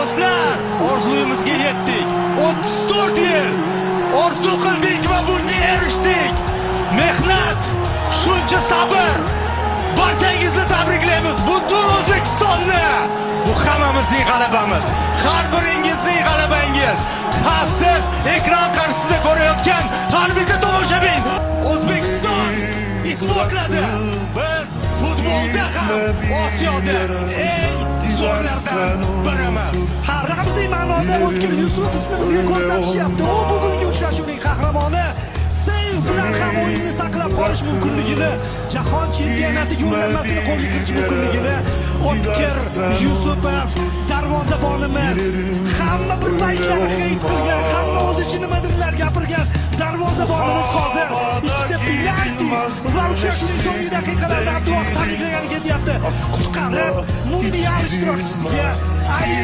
Do'stlar, orzuyimizga yetdik. 34 yil orzu qildik va bunga erishdik. Mehnat, shuncha sabr. Barchangizni tabriklaymiz. Butun O'zbekistonni. Bu hammamizning g'alabamiz. Har biringizning g'alabangiz. Xavfsiz ekran qarshisida ko'rayotgan har bitta tomoshabin. O'zbekiston isbotladi. Biz futbolda ham Osiyoda eng zo'rlardan birimiz. Ha, ramziy ma'noda O'tkir Yusupovni bizga ko'rsatishyapti. U bugungi uchrashuvning qahramoni. Seyf bilan ham o'yinni saqlab qolish mumkinligini, jahon chempionati yo'llanmasini qo'lga kiritish mumkinligini O'tkir Yusupov, darvozabonimiz, hamma bir paytlar heyt qilgan, hamma o'zicha nimadirlar gapirgan darvozabonimiz hozir ikkita penalti va uchrashuvning so'nggi daqiqalarida Abduvohid tabriklagani ketyapti. Qutqarib, mundial ishtirokchisiga aylantirdi.